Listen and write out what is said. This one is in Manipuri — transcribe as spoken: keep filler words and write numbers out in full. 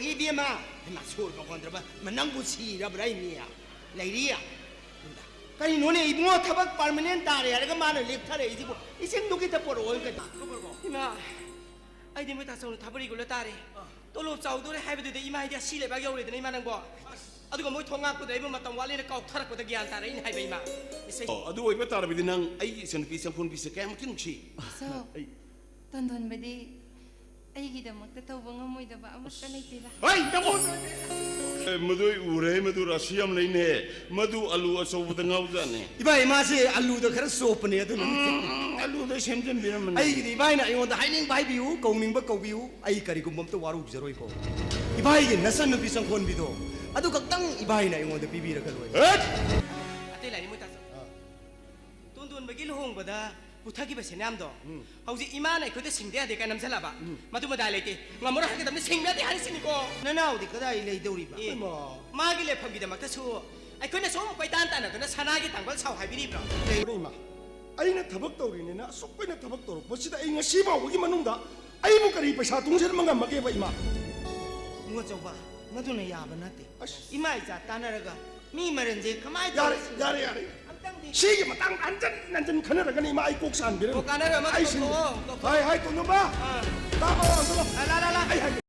ꯏꯕꯦꯝꯃ, ꯍꯩꯃꯥ, ꯁꯣꯔꯒ ꯍꯣꯟꯗ꯭ꯔꯕ, ꯃ, ꯅꯪꯕꯨ ꯁꯤꯔꯕ꯭ꯔꯥ, ꯏꯃꯤ? ꯂꯩꯔꯤ? ꯀꯔꯤꯅꯣꯅꯦ ꯏꯕꯨꯡꯉꯣ, ꯊꯕꯛ permanent ꯇꯥꯔꯦ ꯍꯥꯏꯔꯒ ꯃꯥꯅ ꯂꯦꯞꯊꯔꯛꯏꯁꯤꯕꯨ? ꯏꯁꯤꯡꯗꯨ ꯈꯤꯇ ꯄꯣꯔꯛꯑꯣ, ꯀꯩꯅꯣ? ꯏꯃꯥ, ꯑꯩꯗꯤ ꯃꯣꯏ ꯇꯥꯆꯧꯅ ꯊꯕꯛ regular ꯇꯥꯔꯦ꯫ ꯑꯥ꯫ ꯇꯣꯂꯣꯞ ꯆꯥꯎꯗꯣꯔꯦ ꯍꯥꯏꯕꯗꯨꯗ ꯏꯃꯥ, ꯑꯩꯗꯤ ꯑꯁꯤ ꯂꯩꯕꯥꯛ ꯌꯧꯔꯦꯗꯅ, ꯏꯃꯥ, ꯅꯪꯕꯣ꯫ ꯑꯁ꯫ ꯑꯗꯨꯒ ꯃꯣꯏ ꯊꯣꯡ ꯉꯥꯛꯄꯗ ꯑꯩꯕꯨ ꯃꯇꯝ ꯋꯥꯠꯂꯦꯅ ꯀꯥꯎꯊꯔꯛꯄꯗ ꯒ꯭ꯌꯥꯟ ꯇꯥꯔꯛꯏꯅꯦ ꯍꯥꯏꯕ, ꯏꯃꯥ꯫ ꯏꯁꯩ꯫ ꯑꯣ, ꯑꯗꯨ ꯑꯣꯏꯕ ꯇꯥꯔꯕꯗꯤ ꯅꯪ ꯑꯩꯒꯤ ꯏꯆꯟꯅꯨꯄꯤ ꯆꯪꯈꯣꯟꯕꯤꯁꯦ ꯀꯌꯥꯃꯨꯛꯇꯤ ꯅꯨꯡꯁꯤ? ꯏꯆꯧ, ꯑꯩ ꯇꯣꯟꯗꯣꯟꯕꯗꯤ ꯑꯩꯒꯤꯗꯃꯛꯇ ꯇꯧꯕ ꯉꯝꯃꯣꯏꯗꯕ ꯑꯃꯠꯇ ꯂꯩꯇꯦꯗ꯫ ꯍꯩ, ꯅꯪꯉꯣꯟꯗ ꯑꯦ, ꯃꯗꯨ ꯑꯩ ꯎꯔꯦ, ꯃꯗꯨ ꯔꯥꯁꯤ ꯌꯥꯝ ꯂꯩꯅꯦ꯫ ꯃꯗꯨ ꯑꯂꯨ ꯑꯆꯧꯕꯗ ꯉꯥꯎꯖꯥꯠꯅꯦ꯫ ꯏꯕꯥꯏ, ꯃꯥꯁꯦ ꯑꯂꯨꯗ ꯈꯔ ꯆꯣꯞꯄꯅꯦ, ꯑꯗꯨꯅ꯫ ꯎꯝ, ꯎꯝ, ꯑꯂꯨꯗ ꯁꯦꯝꯖꯤꯟꯕꯤꯔꯝꯕꯅꯦ꯫ ꯑꯩꯒꯤꯗꯤ ꯏꯕꯥꯏꯅ ꯑꯩꯉꯣꯟꯗ ꯍꯥꯏꯅꯤꯡꯕ ꯍꯥꯏꯕꯤꯌꯨ, ꯀꯧꯅꯤꯡꯕ ꯀꯧꯕꯤꯌꯨ, ꯑꯩ ꯀꯔꯤꯒꯨꯝꯕ ꯑꯝꯇ ꯋꯥꯔꯧꯖꯔꯣꯏꯀꯣ꯫ ꯏꯕꯥꯏꯒꯤ ꯅꯆꯟꯅꯨꯄꯤ ꯆꯪꯈꯣꯟꯕꯤꯗꯣ, ꯑꯗꯨ ꯈꯛꯇꯪ ꯏꯕꯥꯏꯅ ꯑꯩꯉꯣꯟꯗ ꯄꯤꯕꯤꯔꯒ ꯂꯣꯏꯔꯦ꯫ ꯍꯦꯠ! ꯑꯇꯩ ꯂꯥꯏꯔꯤ ꯃꯣꯏ ꯇꯥꯆꯧ꯫ ꯑꯥ꯫ ꯇꯣꯟꯗꯣꯟꯕꯒꯤ ꯂꯨꯍꯣꯡꯕꯗ ꯄꯨꯊꯈꯤꯕ ꯁꯦꯟꯌꯥꯝꯗꯣ ꯎꯝ꯫ ꯍꯧꯖꯤꯛ ꯏꯃꯥꯅ ꯑꯩꯈꯣꯏꯗ ꯁꯤꯡꯗ ꯌꯥꯗꯦ ꯀꯥꯏꯅ ꯅꯝꯁꯤꯜꯂꯛꯑꯕ꯫ ꯎꯝ꯫ ꯃꯗꯨ ꯃꯗꯥꯏ ꯂꯩꯇꯦ꯫ ꯉꯝꯃꯔꯣꯏ ꯍꯥꯏꯒꯗꯕꯅꯤ, ꯁꯤꯡꯗ ꯌꯥꯗꯦ ꯍꯥꯏꯔꯤꯁꯤꯅꯤꯀꯣ꯫ ꯅꯅꯥꯎꯗꯤ ꯀꯗꯥꯏ ꯂꯩꯗꯧꯔꯤꯕ? ꯑꯦ, ꯍꯩꯃꯥ꯫ ꯃꯥꯒꯤ ꯂꯩꯐꯝꯒꯤꯗꯃꯛꯇꯁꯨ ꯑꯩꯈꯣꯏꯅ ꯁꯨꯝ ꯀꯣꯏꯇꯥꯟ ꯇꯥꯟꯅꯗꯨꯅ ꯁꯅꯥꯒꯤ ꯇꯥꯡꯕꯜ ꯁꯥꯎ ꯍꯥꯏꯕꯤꯔꯤꯕ꯭ꯔꯣ? ꯂꯩꯕꯅꯦ, ꯏꯃꯥ꯫ ꯑꯩꯅ ꯊꯕꯛ ꯇꯧꯔꯤꯅꯦꯅ ꯑꯁꯨꯛ ꯀꯨꯏꯅ ꯊꯕꯛ ꯇꯧꯔꯛꯄꯁꯤꯗ ꯑꯩ ꯉꯁꯤ ꯐꯥꯎꯕꯒꯤ ꯃꯅꯨꯡꯗ ꯑꯩꯕꯨ ꯀꯔꯤ ꯄꯩꯁꯥ ꯇꯨꯡꯁꯤꯟꯕ ꯉꯝꯃꯒꯦꯕ, ꯏꯃꯥ? ꯏꯕꯨꯡꯉꯣ ꯑꯆꯧꯕ, ꯃꯗꯨꯅ ꯌꯥꯕ ꯅꯠꯇꯦ꯫ ꯑꯁ꯫ ꯏꯃꯥ ꯏꯆꯥ ꯇꯥꯟꯅꯔꯒ ꯃꯤ ꯃꯔꯟꯁꯦ ꯀꯃꯥꯏꯅ ꯌꯥꯔꯦ, ꯇꯧꯔꯁꯤ? ꯌꯥꯔꯦ, ꯌꯥꯔꯦ꯫ ꯑꯝꯇꯪꯗꯤ꯫ ꯁꯤꯒꯤ ꯃꯇꯥꯡꯗ ꯍꯟꯖꯟ ꯍꯟꯖꯟ ꯈꯟꯅꯔꯒꯅꯤ, ꯏꯃꯥ, ꯑꯩ ꯀꯣꯛ ꯁꯥꯟꯕꯤꯔꯅꯨ꯫ ꯑꯣ, ꯀꯥꯟꯅꯔꯣꯏ, ꯑꯃꯗ ꯑꯩ ꯁꯤꯟ-, ꯇꯣꯛꯊꯣꯛꯑꯣ, ꯇꯣꯛꯊꯣꯛꯑꯣ꯫ ꯍꯥꯏ, ꯍꯥꯏ, ꯇꯣꯟꯗꯣꯟꯕ꯫ ꯑꯥ꯫ ꯇꯥꯕ꯭ꯔꯣ, ꯇꯣꯟꯗꯣꯟꯕ? ꯑ, ꯂꯥ, ꯂꯥ, ꯂꯥ꯫ ꯑꯩ ꯍꯥꯏꯒꯦ꯫